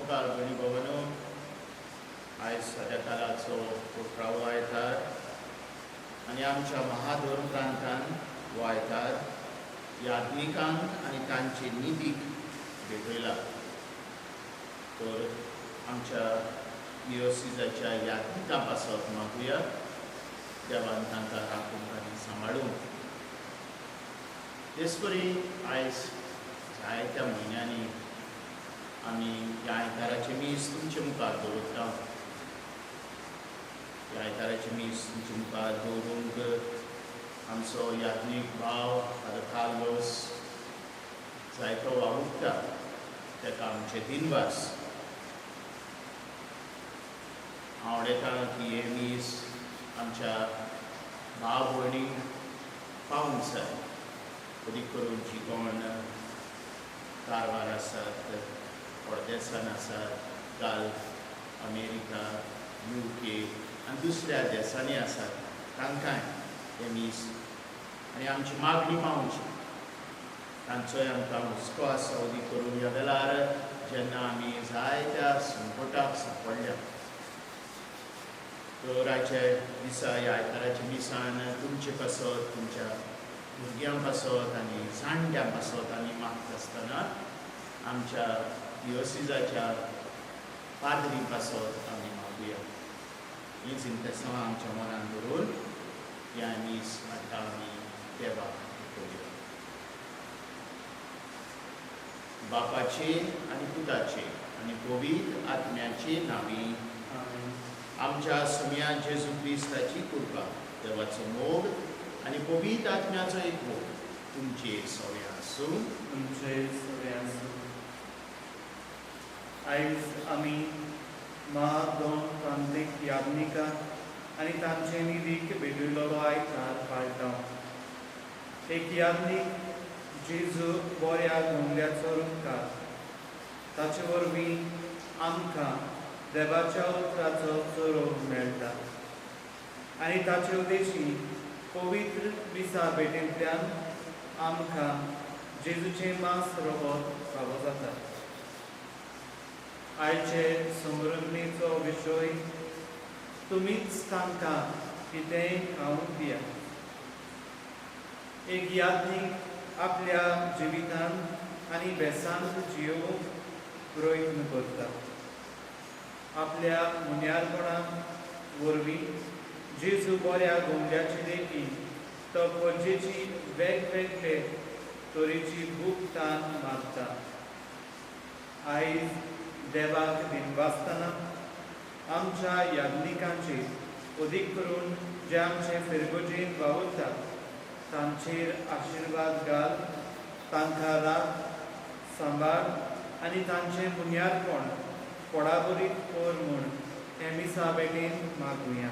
मुखार भयणी भावांनो, आयज सद्या कालाचो अठरावो आयतार आनी आमच्या महाधर्म प्रांतान हो आयतार याज्ञिकांक आनी तांचे निधीक भेटयला. तर आमच्या दियोसिजाच्या याज्ञिकां पासत मागुया, देवान तांकां राखूंक आनी सांबाळूंक. तेच परी आयज जायत्या म्हयन्यांनी आमी ह्या आयताराचें मीस तुमचे मुखार दवरता. ह्या आयताराचें मीस तुमचे मुखार दवरूंक आमचो याज्ञीक भाव फादर कार्लोस जायतो वावुरता, ताका आमचे दिनवास. हांव आवडटा की हें मीस आमच्या भाव भयणींक पावूंक जाय, अदीक करून जी कोण कारवार आसात, परदेसान आसात, गल्फ, अमेरिका, UK आनी दुसऱ्या देसांनी आसात, तांकांय हें मीस आनी आमची मागणी पावची. तांचोय आमकां हुस्को आसा, अदीक करून ह्या वेळार जेन्ना आमी जायत्या संकटाक सांपडल्या. तर आयच्या दिसा ह्या आयताराच्या मिसान तुमचे पासत, तुमच्या भुरग्यां पासत आनी जाणट्यां पासत आमी मागता आसतना आमच्या दियोसिजाच्या पाद्री पासत आमी मागुया. हीं चिंतेसांव आमच्या मनान धरून ह्या मीस आतां आमी देवाक करुया. बापाचे आनी पुताचे आनी पवित्र आत्म्याचे नांवी. आमेन. आमच्या सोम्या जेजू क्रिस्ताची कृपा, देवाचो मोग आनी पवित्र आत्म्याचो एक मोग तुमचेर सगळें आसूं. तुमचे सगळे आसूं. आयज आमी महादोन तांत्रीक याज्ञिका आनी तांचे निधीक भेटयलेलो आयतार पाळटा. एक याज्ञीक जेजू बऱ्या गोंगल्याचो रुपकार. ताचे वरवीं आमकां देवाच्या उतराचो चरोव मेळटा आनी ताचे उद्देशी पवित्र मिसा भेटेंतल्यान आमकां जेजूचें मांस रगत फावो जाता. आयचे समृद्धीचो विशय, तुमीच तांकां कितेंय खावंक दिया. एक याज्ञीक आपल्या जिवितांत आनी बेसांत जियोवंक प्रयत्न करता. आपल्या मुन्यारपणा वरवीं जेजू बऱ्या गोंगल्याचे देखी तो गरजेची वेगवेगळे तरेची भूक तान मारता. आयज देवाक दिनवासतना आमच्या याज्ञिकांचेर, अदीक करून जे आमचे फिरगोजेन वावुरतात तांचेर आशिर्वाद घाल, तांकां राख, सांबाळ आनी तांचें मुन्यारपण पोडाबरीत कर म्हूण हे मिसा भेटेन मागुया.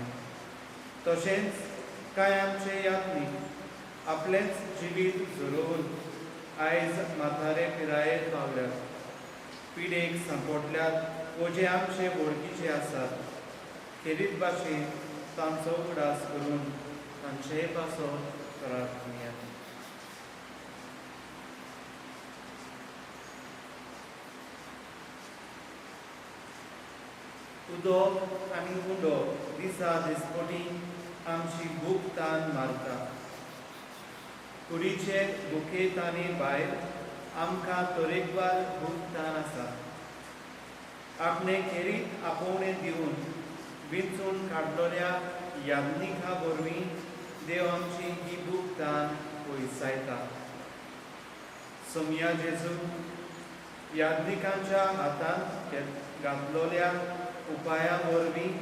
तशेंच कांय आमचे याज्ञीक आपलेंच जिवीत झरोवन आयज म्हातारे पिरायेर पावल्यात, पिडेक सांपडल्यात वो जे आमचे वळखीचे आसात, खेरीत भाशेन तांचो उगडास करून तांचेय पासत प्रार्थुया. उदक आनी उंडो दिसा दिसपटी आमची भूक तान मारता. कुडीचे भुके ताने भायर आमकां तरेकवार भूक तान आसा. आपणे खेरीत आपोवणें दिवन विंचून काडलेल्या याज्ञिका वरवीं देव आमची ही भूक तान पयसायता. सोमया जेजू, याज्ञिकांच्या हातांत घातलेल्या उपाया वरवीं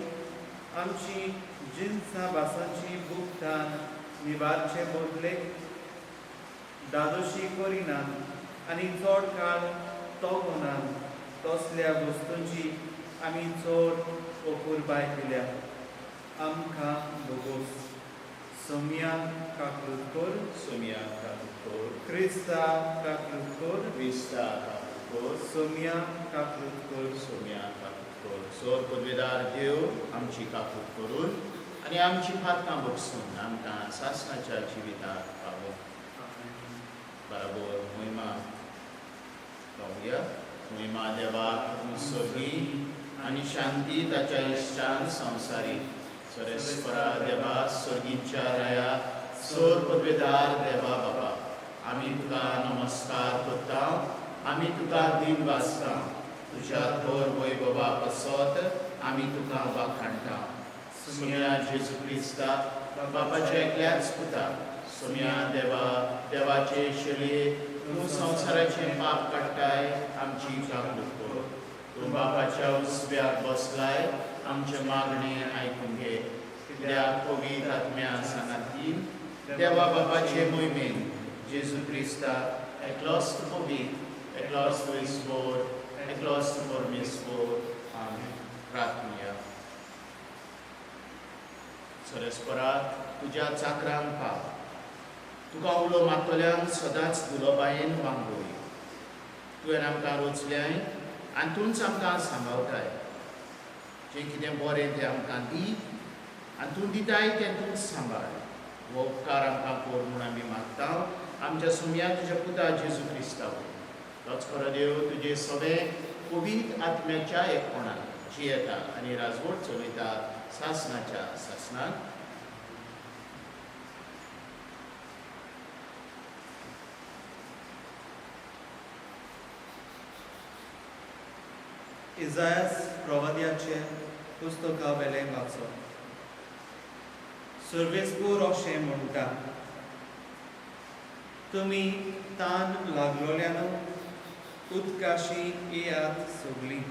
आमची जिन्सां भासांची भूक तान निवारचे बदलेक दादोशी करिनात आनी चड काळ तगनात तसल्या वस्तूंची आमी चड अपुरबाय केल्या. आमकां भोगोस. सोमया काकूळट कर. सोमया काकूळट कर. क्रिस्ता काकूळट कर. क्रिस्ता काकूळट कर. सोमया काकूळट कर. सोमया काकूळट कर. सोर पदवेदार देव आमची काकूळट करून आनी आमची पातकां भोगसून आमकां सासणाच्या जिविताक पावो. बराबर महिमा गावया. महिमा देवाक सोगी आनी शांती ताच्या इश्टान संवसारी. सरेस्परा देवा सोगींच्या राया सोर पदवेदार देवा बाबा, आमी तुका नमस्कार करता, आमी तुका दिन वाचता. तुज्या थोर वैभवा पासत आमी तुका वाखाणटा. सोम्या जेजू क्रिस्ता बापाच्या एकल्याच पुता, सोम्या देवा देवाचे शरये तूं संवसाराचें पाप काडटाय, आमची जागृत कर. तूं बापाच्या उजव्याक बसलाय, आमचें मागणें आयकून घे. कित्याक पवित्र आत्म्या सांगातीन देवा बापाचे मोहिमेन जेजू क्रिस्ता एकलोच पवित्र, एकलोच ईश्वर, एकलोच परमेश्वर. आमेन. प्रार्थना. सरस्परा तुज्या चाकरांक पाव, तुका उलो मारतल्यांक सदांच दुलोबायेन वांगोय. तुवें आमकां रोचल्याय आनी तूंच आमकां सांबाळटाय. जें कितें बरें तें आमकां दी आनी तूं दिताय तें तूंच सांबाळ. हो उपकार आमकां कर म्हूण आमी मागता आमच्या सुमया तुज्या पुता जेजू क्रिस्ता वरवीं. तोच खरो देव तुजे सगळे पवित्र आत्म्याच्या एकपणान जियेता आनी राजवट चलयता सासनाच्या सासनाक. इजायास प्रवाद्याचे पुस्तका वेलें वाचप. सर्वेस्पूर अशें म्हणटा, तुमी तान लागलोल्यानो उदकाशी येयात सगळीं,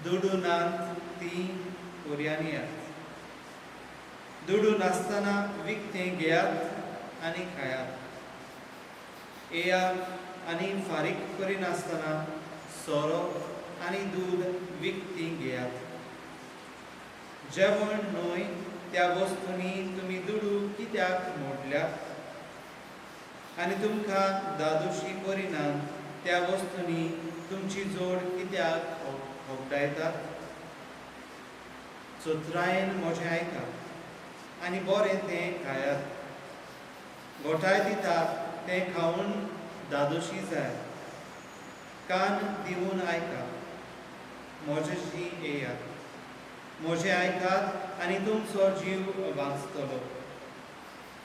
दुडू नात ती कोऱ्यांनी येयात, दुडू नासतना विकतें घेयात आनी खायात, येयात आनी फारीक करिनासतना सोरो आनी दूद विकती घेयात. जेवण न्हय त्या वस्तूंनी तुमी दुडू कित्याक मोडल्यात आनी तुमकां दादोशी करिनात त्या वस्तूंनी तुमची जोड कित्याक होगडायतात? चतुरायेन म्हजें आयकात आनी बरें तें खायात, गोठाय दिता तें खावन दादोशी जाय. कान दिवन आयकात, म्हजेशी येयात, म्हजें आयकात आनी तुमचो जीव वांचतलो.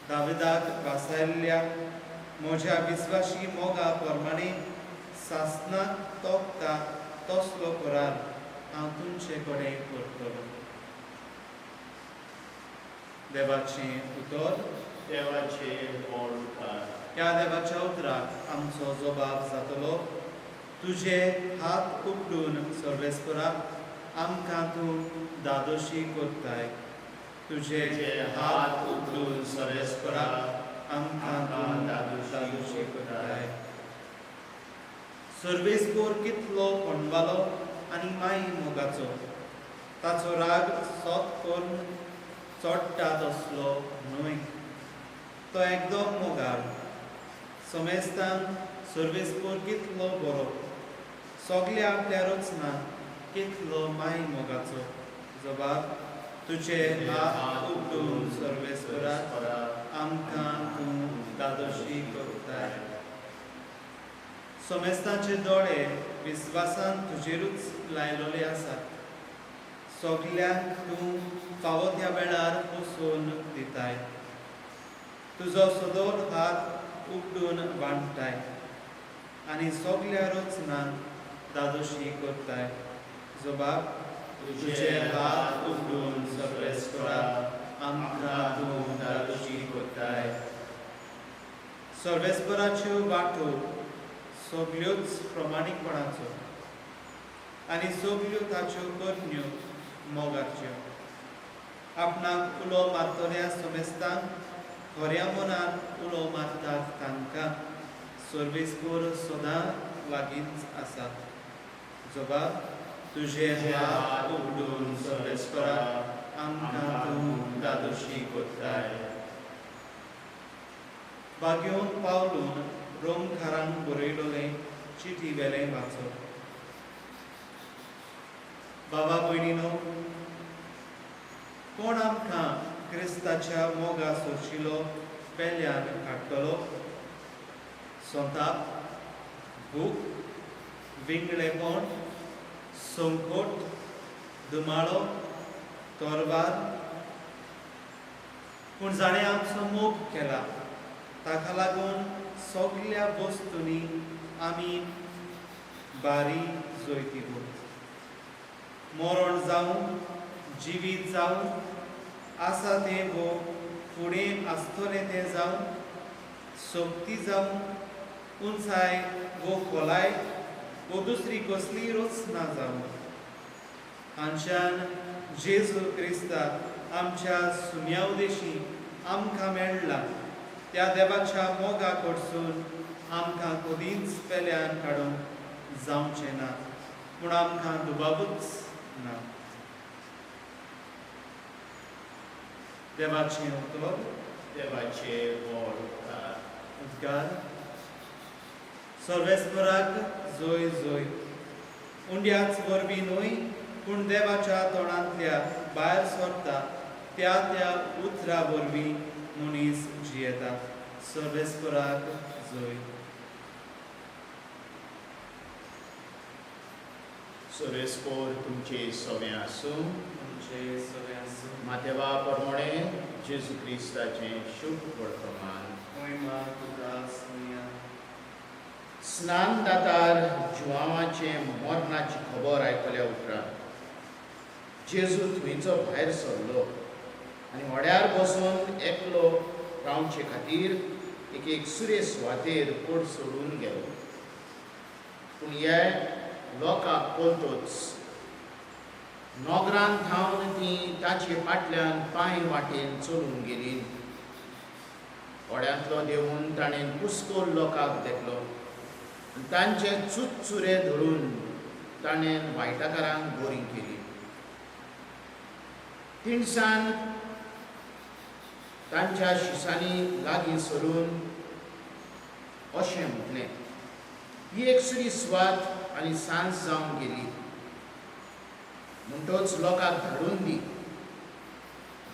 दाविदाक वासायल्ल्या म्हज्या विस्वाशी मोगा प्रमाणे सासनाक तोखता तसलो करार हांव तुमचे कडेन करतलो. देवाचें उतर. देवाचें व्हड उपकार. ह्या देवाच्या उतराक आमचो जबाब जातलो. तुजे हात उगडून सर्वेस्परा आमकां तूं दादोशी करताय. तुजे हात उगडून सर्वेस्परा आमकां तूं दादोशी करताय. सर्वेस्पोर कितलो कोंडवालो आनी माई मोगाचो, ताचो राग सोत करून चोडटा तसलो न्हय. तो एकदम मोगाळ. समेस्तांक सर्वेस्पोर कितलो बरो, सगळे आपल्या रचना कितलो माई मोगाचो. जबाब तुजे हात उगडून सर्वेस्परा आमकां तूं दादोशी करताय. समेस्तांचे दोळे विस्वासान तुजेरूच लायलोले आसात. सगल्यांक तूं फावो त्या वेळार पोसोवन दिताय. तुजो सदोर हात उगडून वांट्टाय आनी सगल्या रचनांक दादोशी करताय. जबाब तुजे हात उगडून सर्वेस्परा आमकां तूं दादोशी करताय. सर्वेस्पराच्यो वाटो सगल्योच प्रमाणीकपणाचो आनी सगल्यो ताच्यो करण्यो मोगाच्यो. आपणाक उलो मारतल्या समेस्तांक खऱ्या मनान उलो मारतात तांकां सर्वेस्पोर सदां लागींच आसा. जबाब तुजे हात उगडून सर्वेस्परा आमकां तूं दादोशी करताय. बागेवन पावलून रोमकारांक बरयलोलें चिटी वेलें वाचप. बाबा भयणीनो, कोण आमकां क्रिस्ताच्या मोगा सोरशिलो पेल्यान काडटलो? सोंताप, भूक, विंगळेपण, संकट, धुमाळो, तोरवार. पूण जाणें आमचो मोग केला ताका लागून सगल्या वस्तूंनी आमी बारी जैतिवंत. मरण जावं, जिवीत जावं, आसा तें वो फुडें आसतलें तें जावं, शक्ती जावं, उंचाय वो खोलाय वो दुसरी कसलीय रचना जावं, हांच्यान जेजू क्रिस्ता आमच्या सुन्या उदेशी आमकां मेळ्ळा त्या देवाच्या मोगा कडसून आमकां कदींच पेल्यान काडूंक जावचें ना, पूण आमकां दुबावूच ना. देवाचें उतर. देवाचे व्हड उपकार. उद्गार. सर्वेस्पराक जय जय. उंड्याच वरवीं न्हय, पूण देवाच्या तोंडांतल्या भायर सरता त्या त्या उतरा वरवीं मनीस जियेता. सर्वेस्पराक जय. सर्वेस्पोर तुमचे सवें आसूं. तुमचे सगळे आसूं. मातेवा प्रमाणे जेजू क्रिस्ताचें शुभ वर्तमान. मोहिमा तुका सुया. स्नान दातार जुवांवाचें मरणाची खबर आयकल्या उपरांत जेजू थंयचो भायर सरलो आनी व्हड्यार बसून एकलो रावचे खातीर एक एकसुरे सुवातेर पोट सोडून गेलो. पूण हे लोकांक पळतच नोगरान थावन ती ताचे फाटल्यान पांय वाटेन चलून गेली. व्हड्यांतलो देंवून ताणें पुस्कोल लोकांक देखलो आनी तांचे चुचुरे धरून ताणें वायटाकारांक बरी केली. तिनसान तांच्या शिसांनी लागीं सरून अशें म्हटलें, ही एकसुरी सुवात आनी सांज जावन गेली, म्हणटच लोकांक धाडून दी.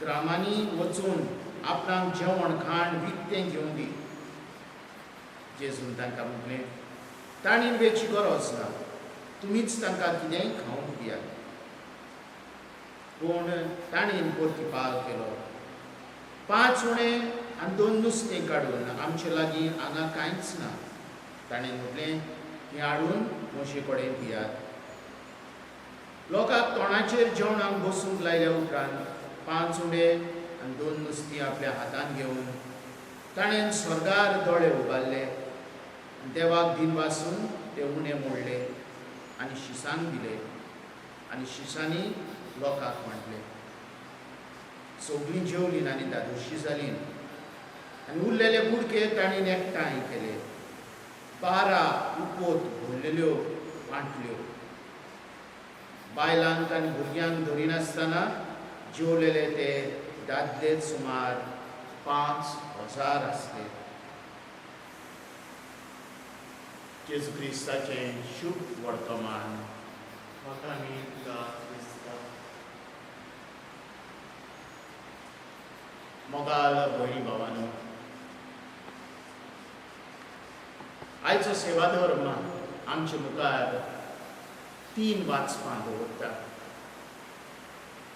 ग्रामांनी वचून आपणाक जेवण खाण विकतें घेवन दी. जेजून तांकां म्हटलें, तांणी वेची गरज ना, तुमीच तांकां कितेंय खावंक दियात. पूण तांणी प्रतिपाल केलो, 5 उणें आनी 2 नुस्तें काडून आमचे लागीं हांगा कांयच ना. ताणें म्हटलें, हें हाडून म्हजे कडेन दियात. लोकांक तोंडाचेर जेवणाक बसूंक लायल्या उपरांत 5 उडे आनी 2 नुस्तीं आपल्या हातान घेवन ताणें स्वर्गार दोळे उबारले, देवाक दिनवासून ते उणे मोडले आनी शिसांक दिले आनी शिसांनी लोकांक वांटले. सगळीं जेवलीं आनी दादोशी जालीं आनी उरलेले कुडके तांणी एकठांय केले. 12 उपोत भरलेल्यो वांटल्यो. बायलांक आनी भुरग्यांक धरिनासतना जेवलेले ते दादले सुमार 5000 आसले. जेजू क्रिस्ताचें शुभ वर्तमान. मोगाल भयणी भावानो, आयचो सेवाधर्म आमचे मुखार 3 वाचपां दवरता.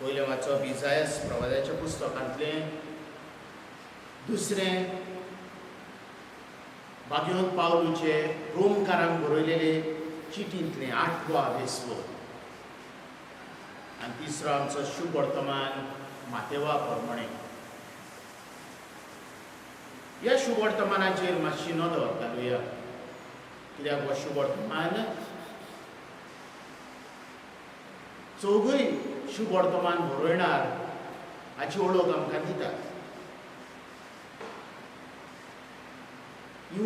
पयलें वाचप इजायस प्रवादाच्या पुस्तकांतलें, दुसरें बाग्योन पावलूचे रोमकारांक बरयलेले चिटींतलें 8वो वेसवो, आनी तिसरो आमचो शुभ वर्तमान मातेवा प्रमाणे. ह्या शुभ वर्तमानाचेर मातशी नदर घालुया, कित्याक हो शुभ वर्तमान चौगूय शुभ वर्तमान बरयणार हाची वळख आमकां दितात.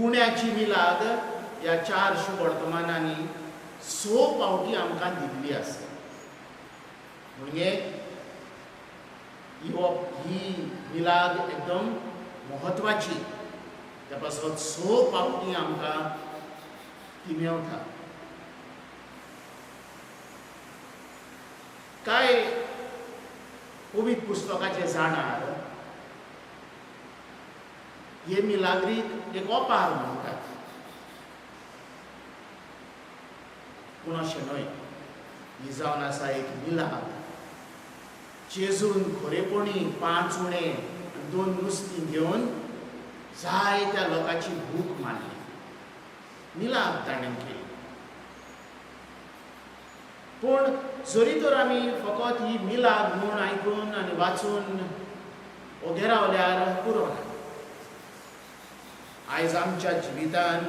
उण्याची मिलाद ह्या 4 शुभ वर्तमानांनी 6 फावटी आमकां दिल्ली आसा. म्हणजे ही मिलाद एकदम म्हत्वाची, त्या पासत 6 फावटी आमकां ती मेवता. कांय पवित्र पुस्तकाचे जाणार हे मिलाग्रीक एक ओपार म्हणटात. पूण अशें न्हय, ही जावन आसा एक मिलाद। जेजून खरेपणी 5 उणे 2 नुस्तीं घेवन जायत्या लोकांची भूक मारली, मिलाद ताणें केली। पूण जरी तर आमी फकत ही मिलाद म्हूण आयकून आनी वाचून ओगे रावल्यार पुरो ना। आयज आमच्या जिवितान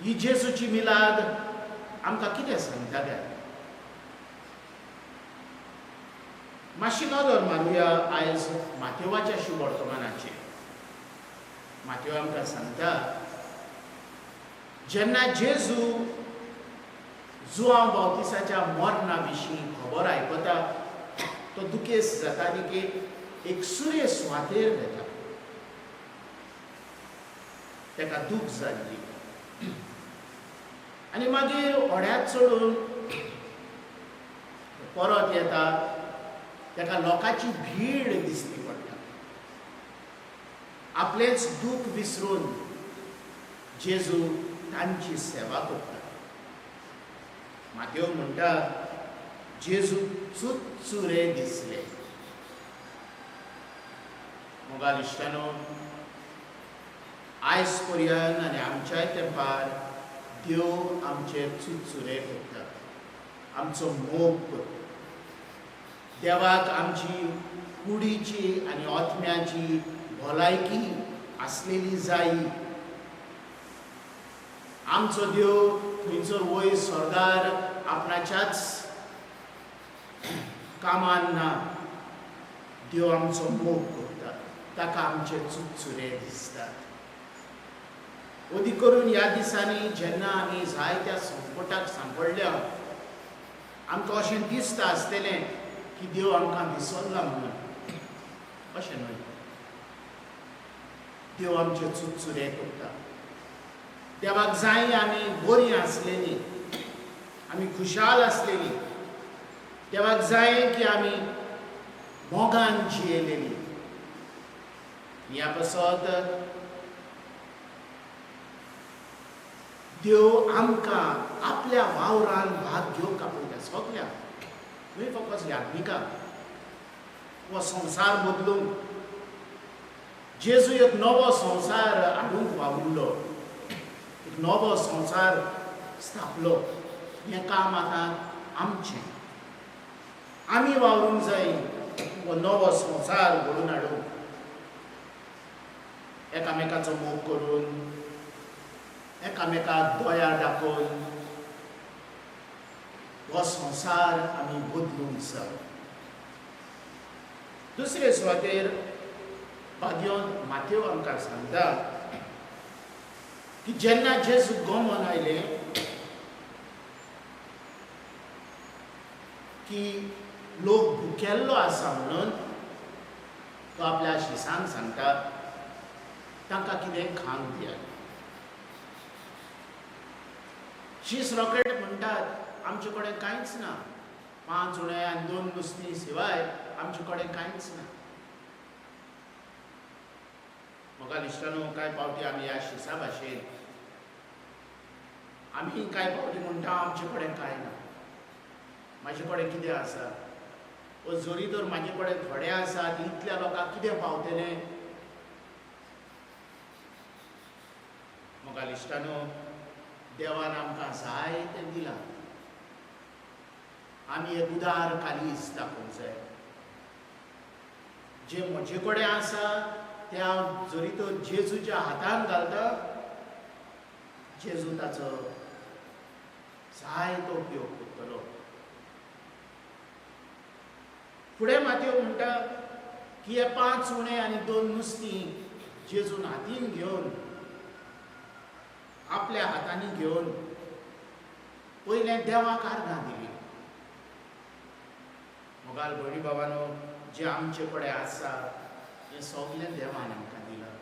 ही जेजूची मिलाद आमकां कितें सांगता त्या मातशी नदर मारुया आयज मातेवाच्या शुभवर्तमानाचेर। मातेव आमकां सांगता, जेन्ना जेजू जुआंव बावतिसाच्या मरणा विशीं खबर आयकता तो दुखेस्त जाता आनी एक सुरे सुवातेर वेता, ताका दूख जाल्ली आनी मागीर होड्याक चडून परत येता, ताका लोकांची भीड दिसली पडटा। आपलेंच दूख विसरून जेजू तांची सेवा करता। मातेव म्हणटा, जेजू चुरचुरे दिसले। मोगाल इश्टानो, आयज पर्यंत आनी आमच्याय तेंपार देव आमचे चुरचुरे करता, आमचो मोग करता। देवाक आमची कुडीची आनी आत्म्याची भलायकी आसलेली जायी। आमचो देव थंयसर वयर स्वर्गार आपणाच्याच कामान ना, देव आमचो मोग करता, ताका आमचे चुरचुरे दिसतात। अदीक करून ह्या दिसांनी जेन्ना आमी जायत्या संकटाक सांपडल्या, आमकां अशें दिसता आसतलें की देव आमकां विसरला म्हणून। अशें न्हय, देव आमचे चुरचुरे करता। देवाक जाय आमी बरीं आसलेलीं, आमी खुशाल आसलेलीं, देवाक जाय की आमी मोगान जियेलेलीं। ह्या पासत देव आमकां आपल्या वावरान भाग घेवंक आपयता, सगळ्यांक, न्हय फकत याज्ञिकांक। हो संवसार बदलूंक जेजू एक नवो संवसार हाडूंक वावुरलो, एक नवो संवसार स्थापलो। हें काम आतां आमचें, आमी वावरूंक जाय हो नवो संवसार घडोवन हाडूंक, एकामेकाचो मोग करून, एकामेकाक दया दाखोवन हो संवसार आमी बदलूंक जाय। दुसरे सुवातेर भाग्योन मातेव आमकां सांगता की जेन्ना जेजू गोमोन आयले की लोक भुकेल्लो आसा म्हणून तो आपल्या शिसांक सांगता, तांकां कितें खावंक दियात। शीस रोखडे म्हणटात, आमचे कडेन कांयच ना, 5 उणे आनी 2 नुस्तीं शिवाय आमचे कडेन कांयच ना। मोगाल इश्टानो, कांय पावटी आमी ह्या शिसा भाशेन आमी कांय पावटी म्हणटा आमचे कडेन कांय ना, म्हाजे कडेन कितें आसा, ओ जरी तर म्हाजे कडेन थोडे आसा इतल्या लोकांक कितें पावतलें। मोगाल इश्टानो, देवान आमकां जाय तें दिलां, आमी एक उदार कालीज दाखोवंक जाय। जें म्हजे कडेन आसा तें हांव जरी तर जेजूच्या हातान घालता, जेजू ताचो जायतो उपयोग करतलो। फुडें मातेव म्हणटा की हे 5 उणे आनी 2 नुस्तीं जेजून हातीन घेवन, आपल्या हातांनी घेवन पयलें देवाक आर्गां दिली। मोगाल भयणी बाबानो, जें आमचे कडेन आसा हें सगळें देवान आमकां दिलां।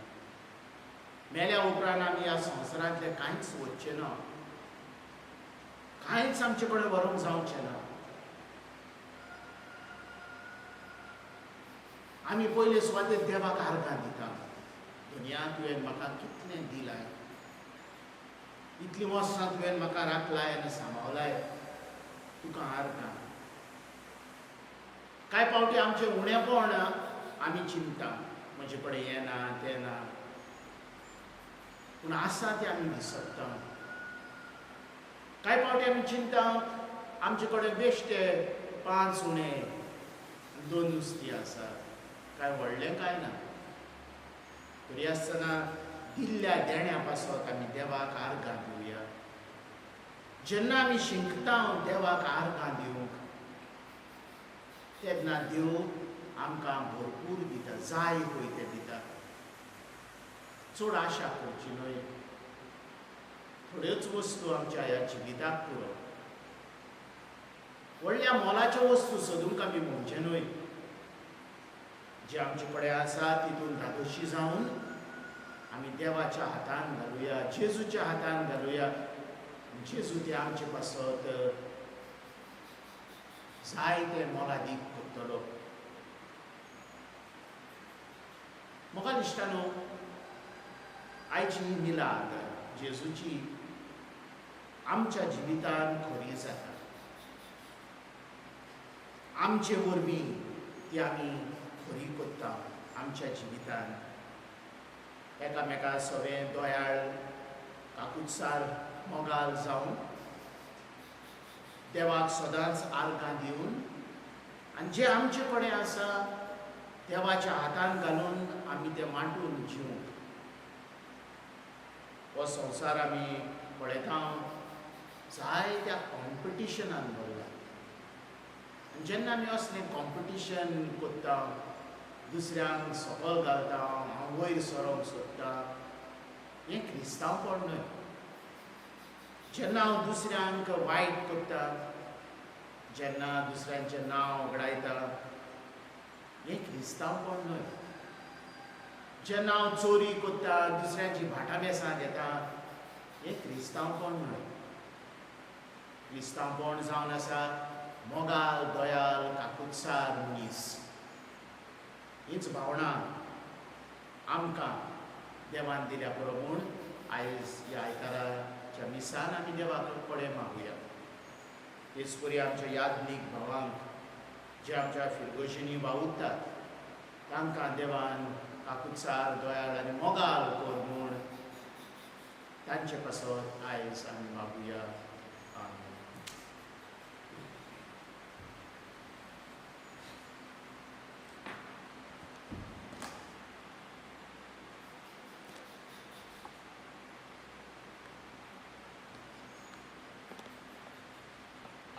मेल्या उपरांत आमी ह्या संवसारांतलें कांयच वचचें ना, कांयच आमचे कडेन व्हरूंक जावचें ना। आमी पयले सुवातेर देवाक आर्गां दिता, दुनिया तुवें म्हाका कितलें दिलां, इतलीं वर्सां तुवें म्हाका राखलाय आनी सांबाळलाय, तुका आर्गां। कांय फावटी आमचें उणेपण आमी चिंता, म्हजे कडेन हें ना तें ना, पूण आसा तें आमी विसरता। कांय फावटी आमी चिंता आमचे कडेन बेश्टे 5 उणे 2 नुस्तीं आसा, कांय व्हडलें कांय ना, तरी आसतना दिल्ल्या देण्या पासत आमी देवाक आर्गां दिवया। जेन्ना आमी शिंकता देवाक आर्गां दिवंक तेन्ना देव आमकां भरपूर दिता, जाय पळय तें दिता। चड आशा करची न्हय, थोड्योच वस्तू आमच्या ह्या जिविताक पुरो। व्हडल्या मोलाच्यो वस्तू सोदूंक आमी म्हणचें न्हय, जे आमचे कडेन आसा तितून धादोशी जावन आमी देवाच्या हातान घालुया, जेजूच्या हातान घालुया। जेजू ते आमचे पासत जाय ते मोलादीक करतलो। म्हाका दिसता न्हू आयची ही मिलाद जेजूची आमच्या जिवितान खरी जाता, आमचे वरवीं ती आमी खरी करता आमच्या जिवितान। एकामेका सगळें दयाळ काकुत्सार मोगाल जावन देवाक सदांच आर्गां दिवन आनी जे आमचे कडेन आसा देवाच्या हातान घालून आमी तें मांडून जिवंक। हो संवसार आमी पळयता जायत्या कॉम्पिटिशनान भरला, आनी जेन्ना आमी असलें कॉम्पिटिशन करता, दुसऱ्यांक सकयल घालता, हांव वयर सरोंक सोदता, हें क्रिस्तांवपण न्हय। जेन्ना हांव दुसऱ्यांक वायट करता, जेन्ना दुसऱ्यांचें नांव वगडायता, हें क्रिस्तांवपण न्हय। जेन्ना हांव चोरी करता, दुसऱ्यांची भाटां बेसां घेता, हें क्रिस्तांवपण न्हय। क्रिस्तांवपण जावन आसा मोगाल, दयाल, काकुत्सार मनीस। हीच भावना आमकां देवान दिल्या पुरो म्हूण आयज ह्या आयताराच्या मिसान आमी देवा कडेन मागुया। तेच परी आमच्या याज्ञीक भावांक जे आमच्या फिरगोशींनी वावुरतात तांकां देवान काकुत्सार, दयाळ आनी मोगाल कर म्हूण तांचे पासत आयज आमी मागुया। आमेन।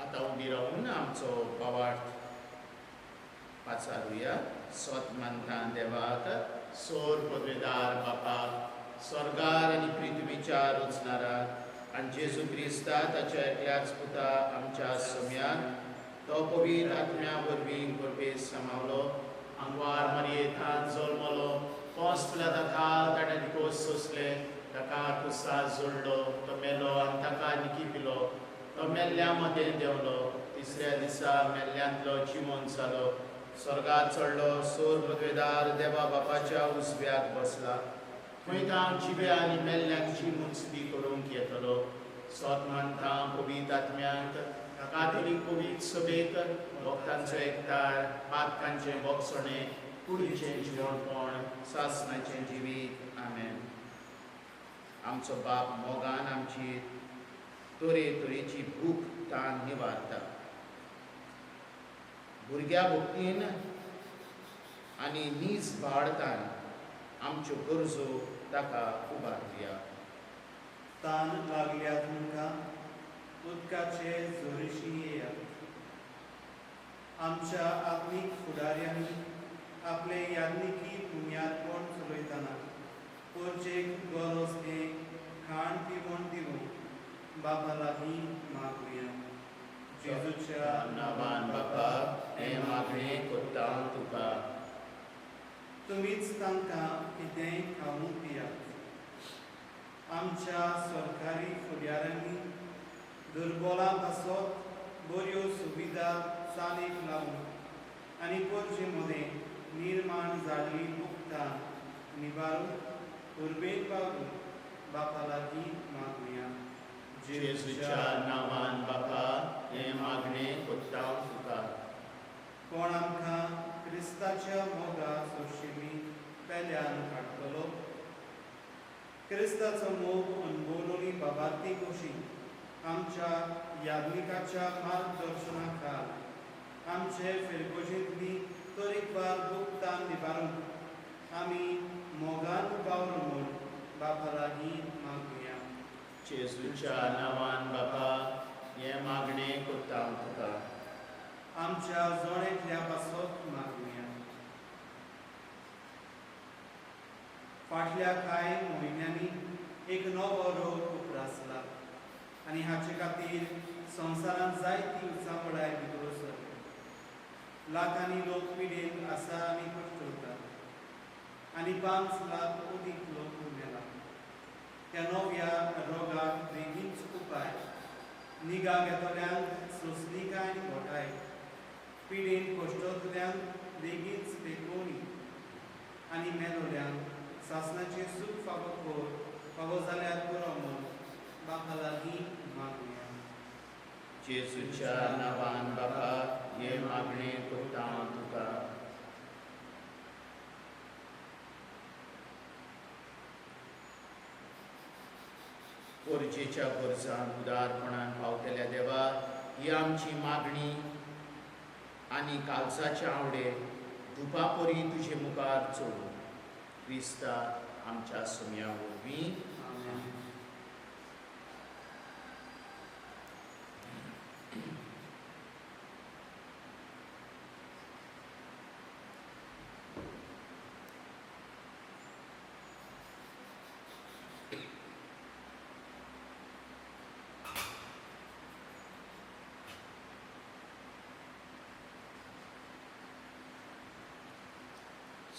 आतां उबी रावून आमचो भावार्थ पाचारुया। सोत मानता देवाक, सोर पदवेदार बापाक, स्वर्गार आनी पृथ्वीच्या रचणाराक आनी जेजू क्रिस्ता ताच्या एकल्याच पुता आमच्या सम्यान तो पवित्र आत्म्या वरवीं गर्भेस समावलो, आंगवार मारयेथान जल्मलो, पोंस पिलाता थाल ताणें निकोस सोंसले, ताका कुसास जोडलो, तो मेलो आनी ताका निकी पिलो, तो मेल्ल्या मदें देंवलो, तिसऱ्या दिसा मेल्ल्यांतलो जिवंत जालो, स्वर्गात चडलो, सोर पदवेदार देवा बापाच्या उजव्याक बसला, थंय तांव जिव्या आनी मेल्ल्यांची मुंचबी करूंक येतलो। सोत मानता पवित्र आत्म्यांक, कातोलीक पवित्र सभेक, भक्तांचो एकतार, पातकांचें बोगसणें, कुडीचें जिवणपण, सासणाचें जिवीत। आमेन। आमचो बाप मोगान आमची तरे तरेची भूक तान निवारता। भुरग्या भक्तीन आनी नीज भाडतान आमच्यो गरजो ताका उबारुया। तान लागल्या तुमकां उदकाचे जोरीशी येयात। आमच्या आत्मीक फुडाऱ्यांनी आपले याज्ञिकी पुण्यार्पण चलयतना पोरचेक गरज हें खाण पिवण दिवंक बाबा लागीं मागुया। जेजूच्या नांवान बापा हें मागणें करता तुका। तुमीच तांकां कितेंय खावंक दियात। आमच्या सरकारी फुडाऱ्यांनी दुर्बलां पासत बऱ्यो सुविधा चालीक लावन आनी पोरचे मदें निर्माण जाल्ली मुक्तान निवारून उर्बेन पावून बापा लागीं मागुया। जेजूच्या नांवान बापा हें मागणें कोत्ता तुका. कोण आमकां क्रिस्ताच्या मोगा सोशिमी पेल्यान काडटलो? क्रिस्ताचो मोग अणभवलोली बाबाती गोशी आमच्या याज्ञिकाच्या मार्गदर्शना खाल आमचे फिरगोजींतली तरेकवार गुप्तान निवारून आमी मोगान वावरू म्हूण बापा लागीं मागुया. जेजूच्या नांवान बापा हें मागणें कोत्ता तुका. आमच्या जण एकल्या पासत मागुया. फाटल्या कांय म्हयन्यांनी एक नवो रोग उप्रासला आनी हाचे खातीर संवसारांत जायती उचांबळाय भितर सरल्या. लाखांनी लोक पिडेन आसा आनी कश्टतात आनी 5 लाख अदीक लोक मेला. त्या नव्या रोगाक बेगीनच उपाय निगा घेतल्यांक सोंसणिकाय आनी घोटाय, पिडेन कश्टतल्यांक बेगीनच पेकोवणी आनी मेलोल्यांक सासणाचें सूख फावो कर फावो जाल्यार पुरो म्हूण बापा लागीं मागुया. जेजूच्या नांवान बापा हें मागणें कोत्ता तुका. गरजेच्या गरजान उदारपणान पावतल्या देवा, ही आमची मागणी आनी कालसाचे आवडे धुपापरी तुजे मुखार चडूं क्रिस्ता आमच्या सोम्या वरवीं. आमेन.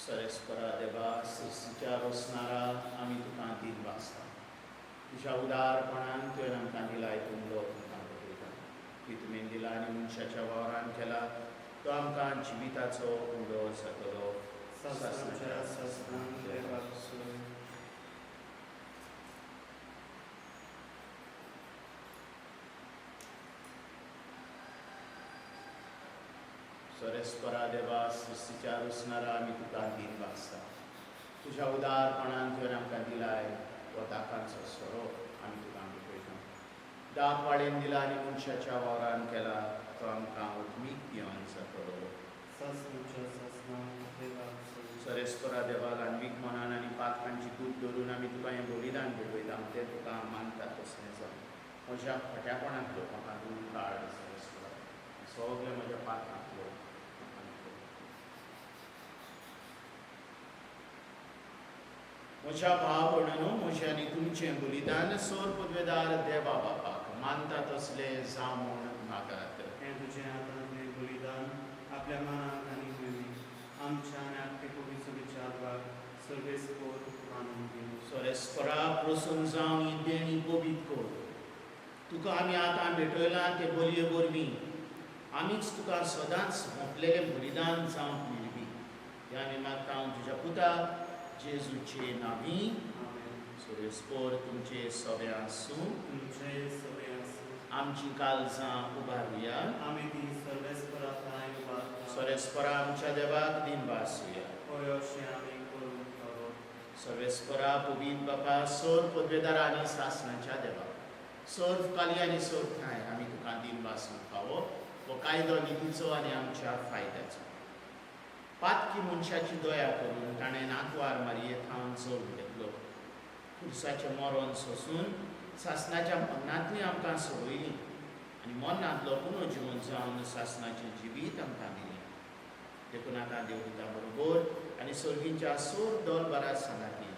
सरेस्परा देवा, सृश्टीच्या रोसणारा आमी तुका दिन वाचता. तुज्या उदारपणान तुवें आमकां दिला तुमलो तुमकां बरयता की तुवें दिला आनी मनशाच्या वावरान केला तो आमकां जिविताचो उडो जातलो. सासणाच्या सासणाक देवाक सोय. सरेस्परा देवा, सृश्टीच्या रोसणारा आमी तुका दिन वाचता. तुज्या उदारपणान तुवें आमकां दिलाय हो दाकांचो सोरो आमी तुका भेटयता. दाक वाळेन दिला आनी मनशाच्या वावरान केला तो आमकां उत्मीक पिवन जातलो. सासणाच्या सासणाक देवाक सोय. सरेस्परा देवा, ल्हानवीक मनान आनी पातकांची दूद धरून आमी तुका हें बलिदान भेटयता. तें तुका मानता तसलें जावं. म्हज्या खोट्यापणांतलो म्हाका दूद काड सरेस्परा, सगळें म्हज्या पातकांतलो. म्हज्या भाव भयणांनो, म्हजें आनी तुमचें बलिदान सोर पदवेदार देवा बापाक मानता तसलें जावं म्हूण मागात. हें तुजें हातांतलें बलिदान आपल्या मनाक आनी मोहिमेक आमच्या आनी आख्खे कोवीचो विचार सर्वेस्पोर मानून घेवं. सोरेस्परा प्रसन्न जावन ही देणी पवित्र कर. तुका आमी आतां भेटयलां ते बलये वरवीं आमीच तुका सदांच सोंपलेलें बलिदान जावंक मेळपी. ह्या आमी मागता हांव तुज्या पुता जेजूचे नांवी. आमेन. सोरेस्पोर तुमचे सगळे आसूं. तुमचे सगळे आसूं. आमची काळजां उबारुया. आमी ती सर्वेस्परा ठांय उबारता. सोरेस्परा आमच्या देवाक दिनवासुया. हय, अशें आमी करूंक फावो. सर्वेस्परा पवित्र बापा, सोर पदवेदारा आनी सासणाच्या देवा, सोर काली आनी सोर ठांय आमी तुका दिनवासूंक फावो. हो कायदो नितीचो आनी आमच्या फायद्याचो. पातकी मनशाची दया करून ताणें नातवार मारये थावन चोरून घेतलो. खुर्साचें मरण सोसून सासणाच्या मरणांतली आमकां सोडयली आनी मरणांतलो पुनर्जिवन जावन सासणाचें जिवीत आमकां दिलें. देखून आतां देवदूता बरोबर आनी सर्गींच्या सोर दल सांगाती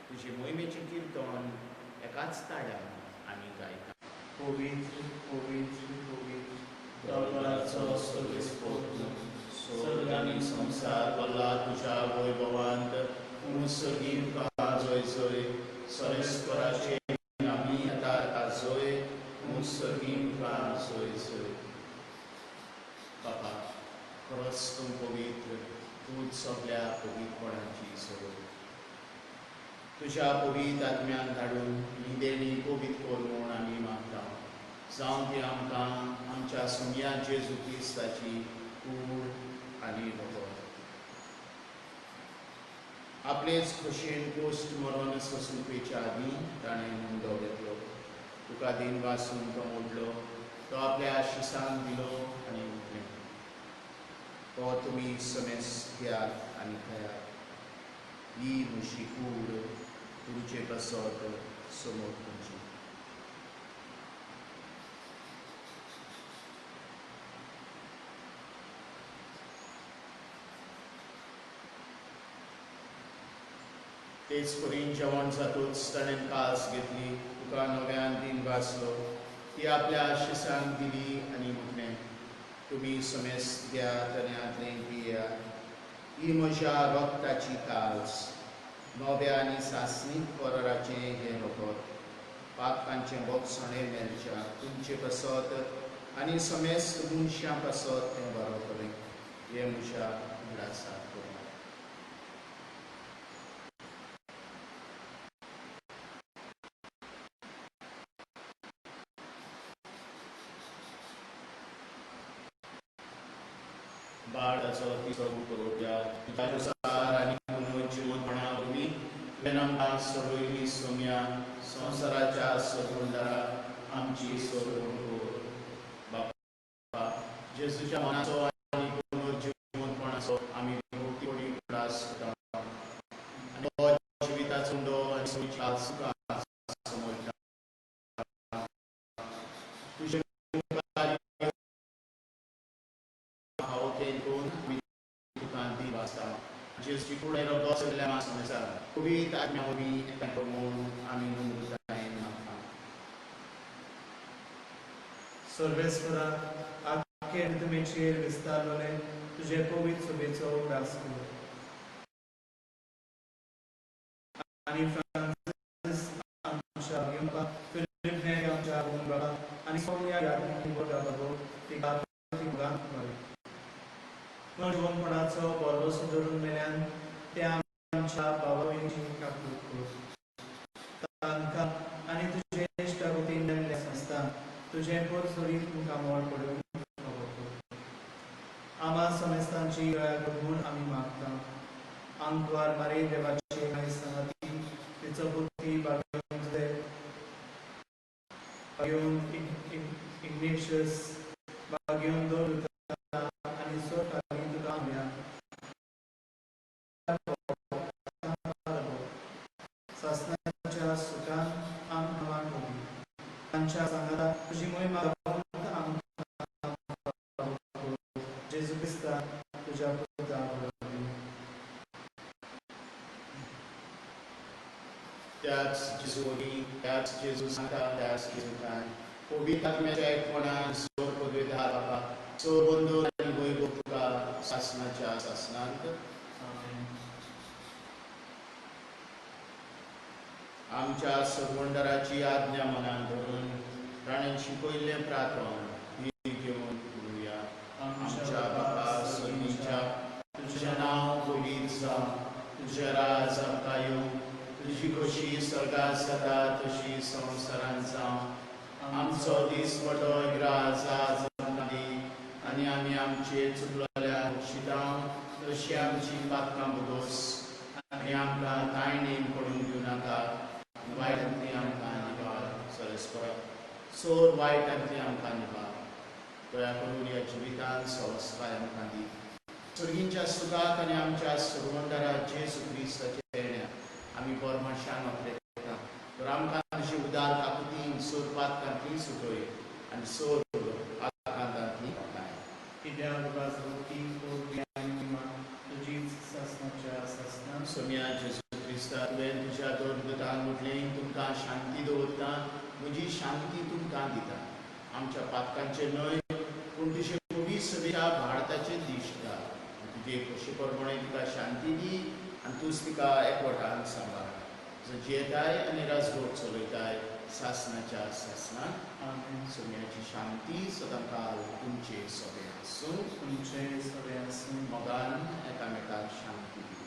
तुजे मोहिमेचें किर्तन एकाच ताळ्यान आमी गायता. पवित्र पवित्र पवित्र दलबराचो सर्वेस्पोर, स्वर्ग आनी संवसार भरला तुज्या वैभवांत. तूं सर्गी तुका जय जय. सर्वेस्पराचे नामी येता जय. तूं सर्गी तुका जय जय. बाबा, खरोच तूं पवित्र, तूंच सगल्या पवित्रपणाची सोड. तुज्या पवित्र आत्म्यान धाडून ही देणी पवित्र कर म्हूण आमी मागता. जावं ती आमकां आमच्या सोम्या जेजू क्रिस्ताची कूड आनी रगत. आपलेच खोशयेन कोश्ट मरण सोंसुपेच्या आदीं ताणें मुंडो घेतलो, तुका दिन वासून तो मोडलो, तो आपल्या शिसांक दिलो आनी म्हटलें, तो तुमी समेस घेयात आनी खायात, ही म्हजी कूड तुमचे पासत समोर तुमची. तेच परीन जेवण जातूच ताणें कास घेतली, तुका नव्यान दिन वाचलो, ती आपल्या शिसांक दिली आनी म्हटलें, तुमी समेस घेयात आनी हांतलें पियात, ही म्हज्या रगताची कास, नव्या आनी सासणीक कराराचें हें रगत, पातकांचें बोगसणें मेळच्या तुमचे पासत आनी समेस्त मनशां पासत तें बरोवतलें, हें म्हज्या उगडासाक करा. बाळाचो तिसरो करोट्या तुझ्या आनी पुनर्जिवंतपणा वरवीं तुवें आमकां सोडयली सोम्या संवसाराच्या सोडवणदारा आमची सोडवण कर. बापा, जेजूच्या मनाचो आनी पुनर्जिवंतपणाचो आमी भक्तीपणी उगडास करता आनी तो जिविताचो उंडो आनी सोयीच्या सुखां समजता. तुजे मुखार जेजूची कूड आनी रगत सगल्या मांस पवित्र आत्म्या वरवीं एकठांय म्हूण आमी नम्रतायेन मागता. सर्वेस्परा, आख्खे तुमेचेर विस्तारलोले तुजे पवित्र सभेचो उगडास कर आनी फ्रांसीस आमच्या घेवपा, फिलीप नेरी आमच्या बाबा आनी सगळ्या यादींनी बाबा तिका पुनर्जिवंतपणाचो भरवंसो धरून मेल्यान त्या आमच्या बाबाची काकूट कर. तांकां आनी तुजे इश्टागतीन मेल्ले संस्था तुजें पोरसोरीत मुखामळ पडून खबर कर. आमा समेस्तांची दया कर म्हूण आमी मागता. आंकवार मारी देवाची माय सांगाती तिचो बुद्धी बागेवन इग्नेशियस बागेवन दोन आनी सोड सासणाच्या सुखान आमकां मागोवपी तांच्या सांगाता तुजी मोहिमा आमकां जेजू क्रिस्ता तुज्या पुता वरवीं. त्याच जेजू वरवीं, त्याच जेजू सांगता, त्याच जेजू काय पवित्र आत्म्याच्या एकपणान सोर पदवेदार बाबा सोर बंधू आनी वैभव तुका सासणाच्या सासणांत. आमच्या सोडवणदाराची आज्ञा मनान धरून ताणें शिकयल्लें प्रार्थन ही घेवन करुया. आमच्या बापा सर्गीच्या, तुजें नांव पवित्र जावं, तुजें राज आमकां येवं, तुजी खोशी स्वर्गांत जाता तशी संवसारांत जावं. आमचो दीसवटो ग्रास आज आमकां दी आनी आमी आमचे चुकलेल्या बक्षिता तशी आमची पातकां बदोस आनी आमकां तायणेन पडून दिवं नाका, वायटांतली आमकां निवार. सरस्परा सोर वायटांतली आमकां निवार. दया करून ह्या जिवितांत सवस्काय आमकां दी. सर्गींच्या सुखाक आनी आमच्या सोडवणदारा जेजू क्रिस्ताच्या येण्या आमी परमाशान वापरता. तर आमकां तुजी उदार काकुतीन सोर पातकांतली सुटय आनी सोर आकांतांतली वाटाय. कित्याक राजवटी तुजीच सासणाच्या सासणाक. सोम्या जेजू क्रिस्ता, तुवें तुज्या दोन म्हटलें, तुमकां शांती दवरता, म्हजी शांती तुमकां दिता. आमच्या पातकांचेर न्हय पूण तुजे पवित्र सभेच्या भारताचेर दिश्ट घाल. तुजे खोशी प्रमाणे तिका शांती दी आनी तूंच तिका एकवटान सांबाळ. जियेताय आनी राजवट चलयताय सासणाच्या सासणाक. आमेन. सोम्याची शांती सदांकाल तुमचे सगळे आसूं. तुमचे सगळे आसूं. मोगान एकामेकाक शांती दिवया.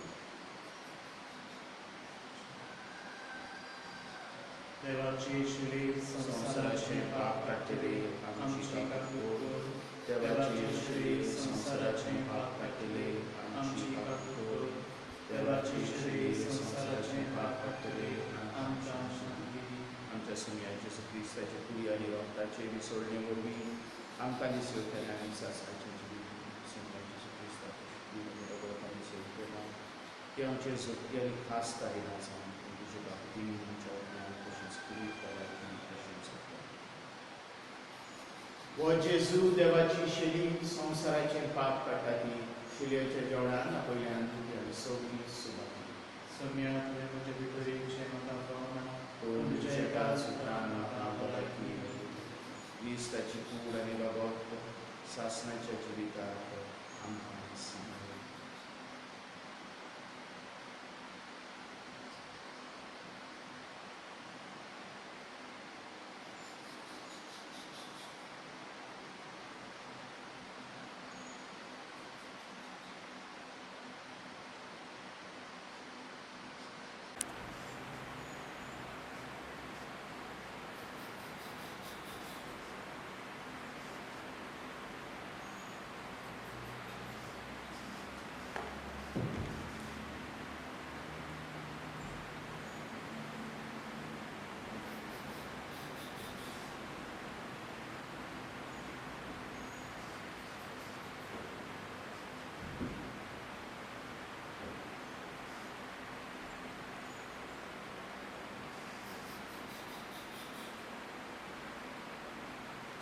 देवाची शिरी संवसाराचे पाप काडटले भुलवणे वरवीं आमकां दिसवतलें आनी सासणाचें जिवीत जेजू क्रिस्ताचें सेवकेला ती आमचे जगती आनी खास तारीख जावन तुजे बाबतीन आमच्या ज्ञान तशेंच पुरीत तशेंच हो जेजू देवाची शेली संवसाराचें पाप काडटा ती शिलयेच्या जेवणान आपल्यान तुजी आमी सगळीं सुबाती. सोम्या, तुवें म्हजे भितर येवचें म्हाका फावना, पूण तुज्या एकाच उतरान म्हाका भलायकी क्रिस्ताची कूड आनी रगत सासणाच्या जिविताक आमकां सांगता.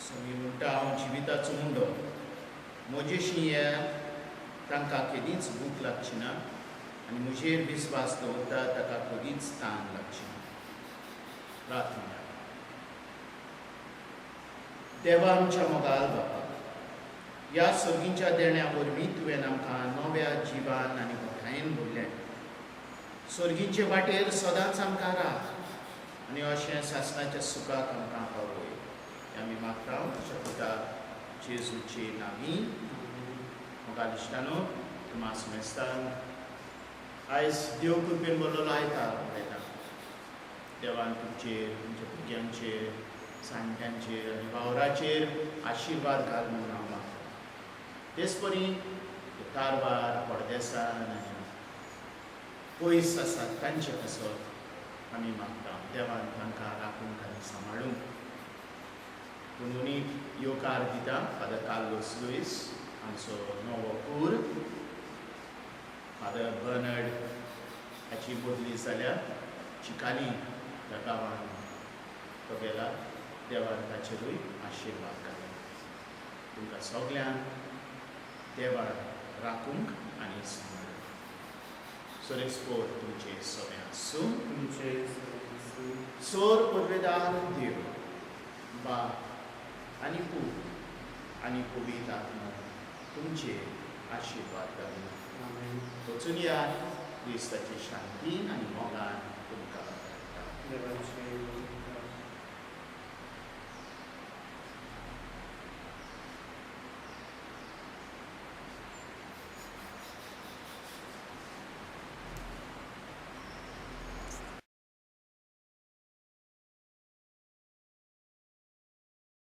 सो मी म्हणटा, हांव जिविताचो मुंडो, म्हजेशी येयात, तांकां केदींच भूक लागची ना आनी म्हजेर विस्वास दवरता ताका कदींच तान लागची ना. प्रार्थना. देवा आमच्या मोगाल बापा, ह्या सर्गीच्या देण्या वरवीं तुवें आमकां नव्या जिवान आनी घटायेन भरलें. सर्गीचे वाटेर सदांच आमकां राख आनी अशें सासणाच्या सुखाक आमकां पावय. आमी मागता तुज्या पुता जेजूचे नांवी. मोगाल इश्टानो, तुमा सुमेस्तान आयज देव कृपेन बरलेलो आयतार उलयता. देवान तुमचेर, तुमच्या भुरग्यांचेर, जाणट्यांचेर आनी वावराचेर आशिर्वाद घाल म्हणून हांव मागता. तेच परी कारवार परदेसान आनी पयस आसात तांचे पासत आमी मागता. देवान तांकां राखूंक आनी सांबाळूंक. पुनूनी येवकार दिता फादर कार्लोस लुईस आमचो नवो कूर, फादर बर्नर्ड हाची बदली जाल्या चिकाली ह्या गांवान तो गेला. देवान ताचेरूय आशिर्वाद घालूं. तुमकां सगल्यांक देवान राखूंक आनी सांबाळूंक. सोरेस्पोर तुमचे सगळें आसूं. तुमचे. सोर पुर्वेदार देव बाप आनी पूत आनी पवित्र आत्मो तुमचे आशिर्वाद घालूं. वचून या, क्रिस्ताची शांती आनी मोगान तुमकां धाडटा. देवाचे.